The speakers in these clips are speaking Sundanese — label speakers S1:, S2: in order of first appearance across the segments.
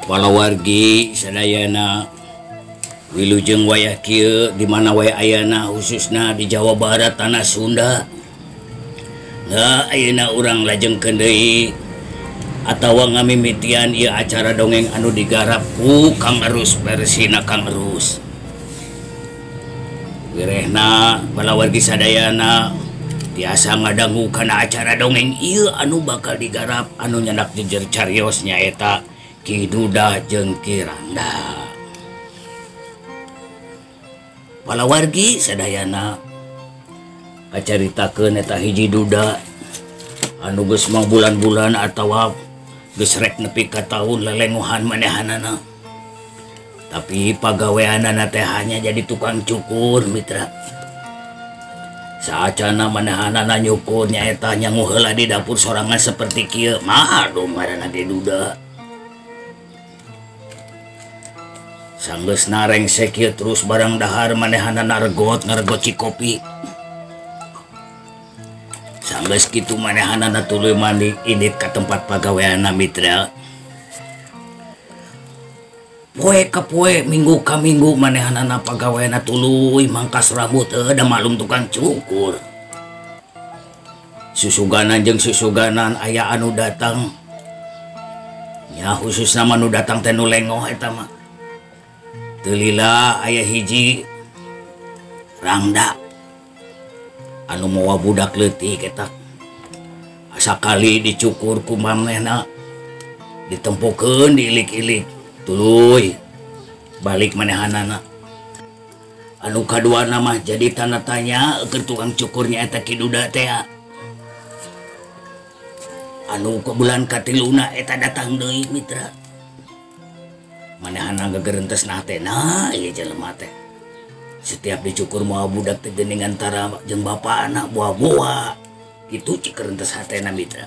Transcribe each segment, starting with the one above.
S1: Palawargi sadayana wilujeng wayah kieu di mana wae ayana khususna di Jawa Barat tanah Sunda. Nah, ayeuna urang lajengkeun deui atawa ngamimitian ieu acara dongeng anu digarap ku Kang Erus versina Kang Erus. Wirehna palawargi sadayana tiasa ngadangu kana acara dongeng ieu anu bakal digarap anu nyandak jejer carios nyaeta Ki Duda jeung Ki Rangda. Palawargi sadayana kacaritakeun eta hiji duda anu geus bulan-bulan atawa geus rek nepi ka taun lelengohan manehanana. Tapi pagaweanana teh hanya jadi tukang cukur mitra. Saacana manehanana nyukur nyaeta nyangu heula di dapur sorangan seperti kieu. Mah aduh ngaranna ge duda. Sanggeusna rengsek kieu terus barang dahar manehanana regot ngaregot cikopi. Sanggeus kitu manehanana tuluy mandi indit ka tempat pagaweanna mitra. Poe ka poe minggu ka minggu manehanana pagaweanna tuluy mangkas rambut da maklum tukang cukur. Susuganan jeung susuganan aya anu datang. Nya khususna mah nu datang teh nu lengoh eta mah. Teu lila aya hiji rangda anu mawa budak leutik eta. Sakali dicukur ku manehna ditempokeun diilik-ilik tuluy balik manehanana. Anu kaduana mah jadi tanda tanya keur tukang cukurnya eta Ki Duda teh. Anu ke bulan katiluna eta datang deui mitra. Manehana gegerentes na teh nah ieu jelema teh. Setiap dicukur moal budak teh geuning antara jeung bapana boa-boa. Kitu cikerentes hatena mitra.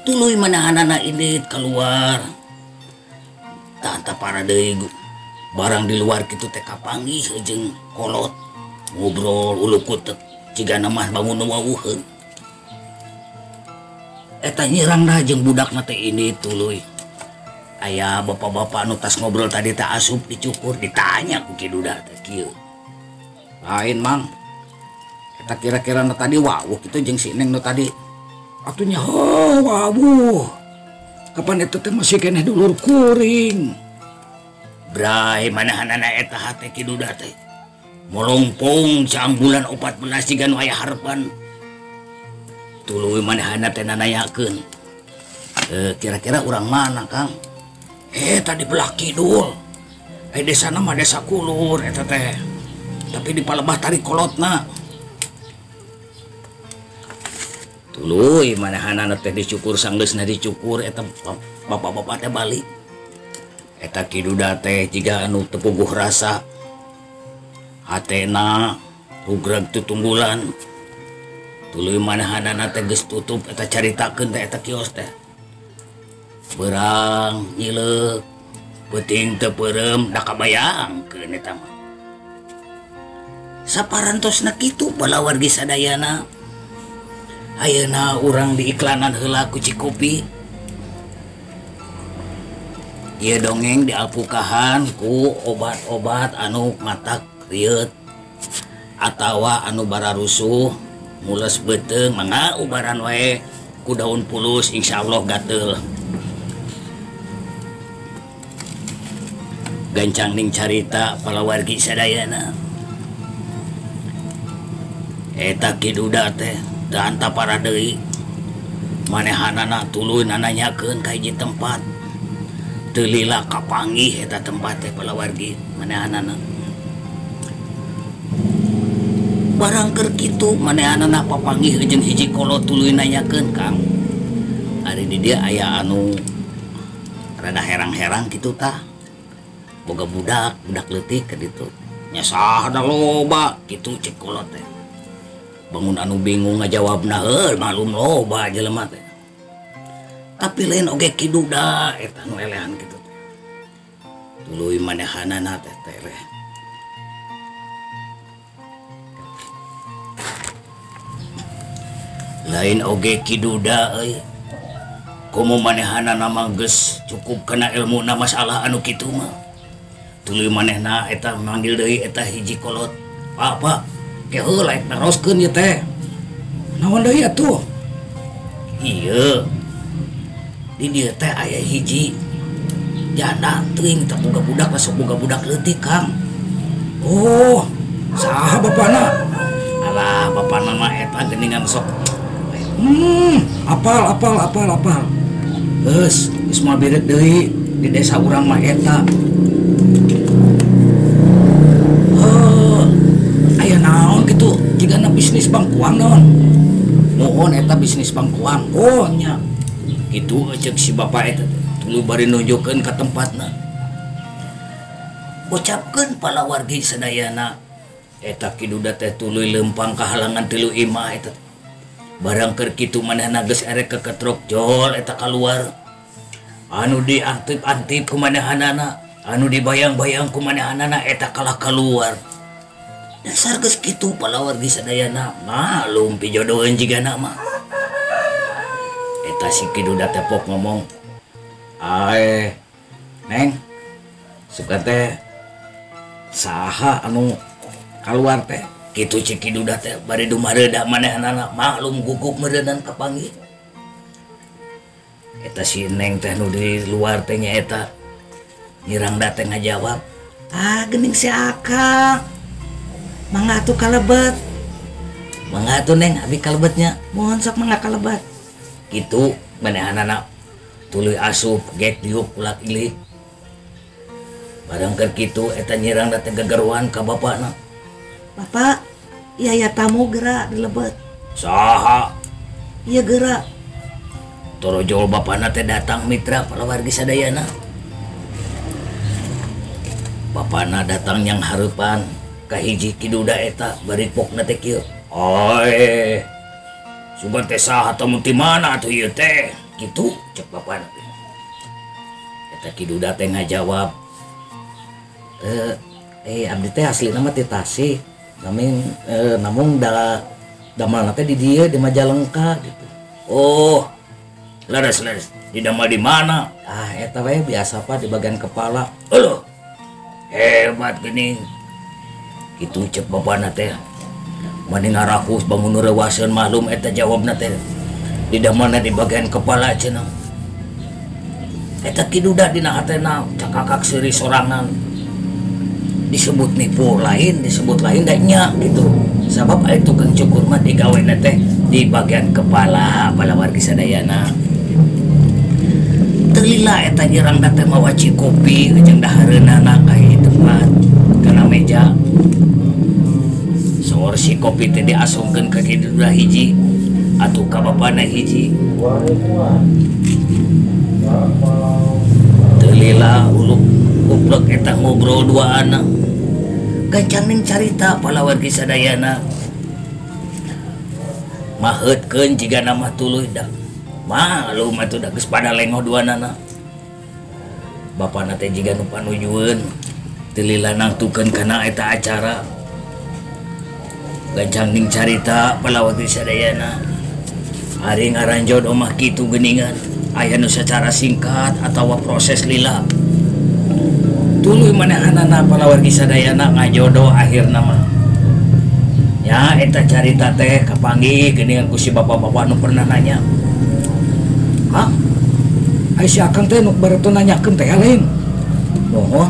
S1: Tuluy manehanana indit keluar. Tah para deui barang di luar kitu teh kapanggih jeung kolot ngobrol ulukutek cigana mah bangun nu wawuheun. Eta nyirangna jeung budakna teh indit tuluy. Aya bapak-bapak anu tas ngobrol tadi tak asup dicukur ditanya ku Ki Duda teh kieu. Lain mang. Eta kira-kira nu tadi wawuh kitu jeung si Neng nu tadi. Atunya heuh wawuh. Kapan eta teh masih keneh dulur kuring. Bray manahanana eta hate Ki Duda teh. Molongpong caang bulan 14 jiga nu aya harepan. Tuluy manehana teh nanayakeun. Kira-kira urang mana Kang? Tadi belah kidul. Desana mah desa kulur eta teh. Tapi di palebah tarik kolotna. Tuluy manahanana teh dicukur sanggeusna dicukur eta bapak-bapak teh balik. Eta Ki Duda teh jiga anu teu puguh rasa. Hatena rugrag tutunggulan. Tuluy manahanana teh geus tutup eta caritakeun teh eta kios teh. Berang nyileuk peuting teu peureum da kabayangkeun eta mah. Saparantosna kitu palawargi sadayana. Ayeuna urang diiklanan heula ku Cikopi. Ieu dongeng dialpukahan ku obat-obat anu matak rieut atawa anu bararusuh mules beuteung mangga ubaran wae ku daun pulus insyaallah gatel. Gancang ning carita palawargi sadayana. Eta Ki Duda teh teu antapara deui. Manehanana tuluy nananyakeun ka hiji tempat. Teu lila kapanggih eta tempat teh palawargi manehanana. Barang keur kitu manehanana papanggih jeung hiji kolot tuluy nanyakeun Kang. Ari di dieu aya anu rada herang-herang kitu tah. Boga budak, budak leutik ka ditu. Nya saha da loba kitu cek kolot teh. Bangun anu bingung ngajawabna heuh malum loba jelema teh. Tapi lain oge Ki Duda eta nu elehan kitu teh. Tuluy manehanana teh tereh. Lain oge Ki Duda euy. Komo manehana mah geus cukup kana ilmuna masalah anu kitu mah. Tuluy manehna eta manggil deui eta hiji kolot. Pak, Pak, ke heula rek naroskeun ieu teh. Naon deui atuh? Ieu. Di dieu teh aya hiji janda teuing teh boga budak masuk boga budak leutik, Kang. Oh, saha bapana? Alah, bapana mah eta geuningan sok. Apal apal apal apal. Geus, geus moal bireuk deui di desa urang mah eta. Heuh, aya naon kitu? Jigana bisnis bangkuang naon? Mohon eta bisnis bangkuang. Oh nya. Kitu ceuk si bapak eta tuluy bari nunjukkeun ka tempatna. Ucapkeun palawargi sadayana. Eta Ki Duda teh tuluy leumpang ka halangan tilu imah eta. Barang keur kitu manehna geus erek keketrok jol eta kaluar. Anu diantip-antip ku manehanana, anu dibayang-bayang ku manehanana eta kalah kaluar. Dasar geus kitu palawargi sadayana, maklum pijodoheun jigana mah. Eta si Ki Duda teh pok ngomong, "Ae, Neng, suka teh saha anu kaluar teh?" Kitu cik Ki Duda teh bari dumareuda manehanana, maklum gugup meureunan kapanggih. Eta si Neng teh nu di luar teh nya eta nyirangda teh ngajawab, "Ah, geuning si Akang. Mangga atuh kalebet." "Mangga atuh Neng, abi kalebetnya." "Mohon sok mangga kalebet." Kitu manehanana tuluy asup gek diuk ulak ilik. Barang keur kitu eta nyirangda teh gegeruan ka bapana.
S2: "Bapak, iya ya tamu gerak di lebet."
S1: "Saha?"
S2: "Iya gerak."
S1: Torojol bapana teh datang mitra palawargi sadayana. Bapana datang yang hareupan ka hiji Ki Duda eta bari pokna teh kieu. "Oe, sugan teh saha tamu ti mana atuh ieu teh?" Kitu cek bapana teh. Eta Ki Duda teh ngajawab,
S2: Abdi teh aslina mah ti Tasik. Namun namun da damelna teh di dieu di Majalengka gitu.
S1: "Oh, leres leres. Di damel di mana?"
S2: "Ah, eta we biasa Pak di bagian kepala."
S1: "Euleuh. Hebat geuning." Kitu cek bapana teh. Mani ngarakus bangun reuwaseun maklum eta jawabna teh. Di damelna di bagian kepala cenah. Eta Ki Duda dina hatena cakakak seuri sorangan. Disebut nipu lain, disebut lain da nya gitu. Sabab aya tukang cukur mah digawena teh di bagian kepala palawargi sadayana. Teu lila eta nyerang teh mawa kopi jeung dahareunana ka hiji tempat kana meja. Sor si kopi teh diasongkeun ka Ki Duda hiji atuh ka bapana hiji. Teu lila uluk uplek eta ngobrol dua anak. Gancang carita palawargi sadayana. Maheutkeun jigana mah tuluy da. Maklum atuh da geus pada lengoh duanana. Bapana teh jiga nu panujueun. Teu lila nangtukeun kana eta acara. Gancang ning carita palawargi sadayana. Ari ngaranjod omah kitu geuningan. Aya nu sacara singkat atawa proses lila. Tuluy manehanana palawargi sadayana ngajodoh akhirna mah. Ya eta carita teh kapanggih geuningan ku si bapak-bapak nu pernah nanya.
S2: "Kang, ai si Akang teh nu bareto nanyakeun teh lain?" "Mohon."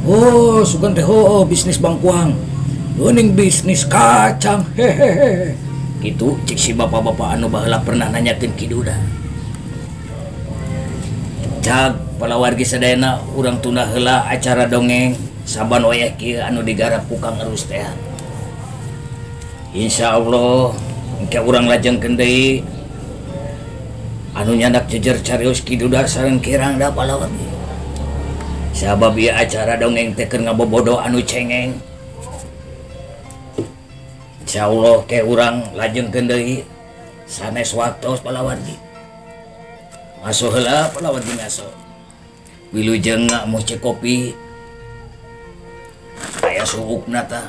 S2: "Oh, sugan teh heueuh bisnis bangkuang. Geuning bisnis kacang." Hehehe.
S1: Kitu cek si bapak-bapak anu baheula pernah nanyakeun Ki Duda. Cag palawargi sadayana urang tunda heula acara dongeng saban wayah kieu anu digarap ku Kang Erus teh. Insyaallah engke urang lajengkeun deui anu nyandak jejer carios Ki Duda sareng Ki Rangda palawargi. Sabab ieu acara dongeng teh keur ngabobodo anu cengeng. Insyaallah ke urang lajengkeun deui sanes waktos palawargi. Ngaso heula palawargi ngaso. Wilujeng ngamoce kopi. Aya suukna tah.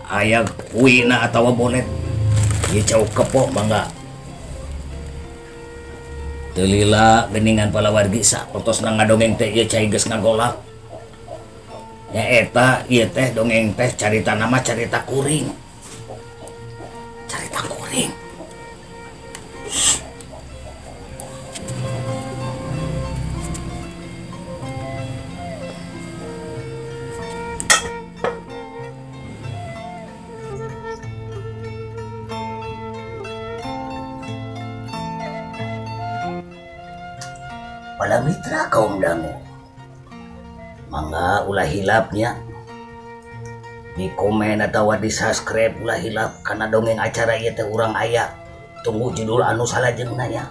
S1: Aya kuina atawa bonet. Ieu cau kepo mangga. Teu lila geuningan palawargi sapertosna ngadongeng teh ieu cai geus ngagolak. Nya eta ieu teh dongeng teh carita nama carita kuring. Carita kuring. Para mitra kaum dangu, mangga ulah hilapnya di komen atau di subscribe ulah hilap karena dongeng acara ieu teh urang aya tunggu judul anu salajengna nya.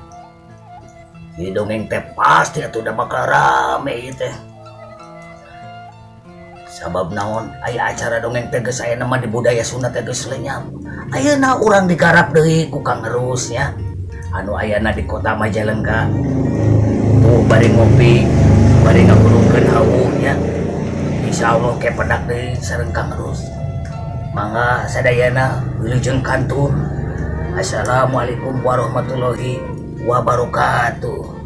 S1: Di dongeng teh pasti atuh da bakal rame ieu teh. Sabab naon aya acara dongeng teh geus aya nama di budaya Sunda teh geus lenyap. Ayeuna urang digarap deui ku Kang Erus nya anu ayana di kota Majalengka. Tuh bari ngopi, bari ngagurungkeun hawu nya. Insyaallah ke pedak deui sareng Kang Erus. Mangga sadayana wilujeng kantun. Assalamualaikum warahmatullahi wabarakatuh.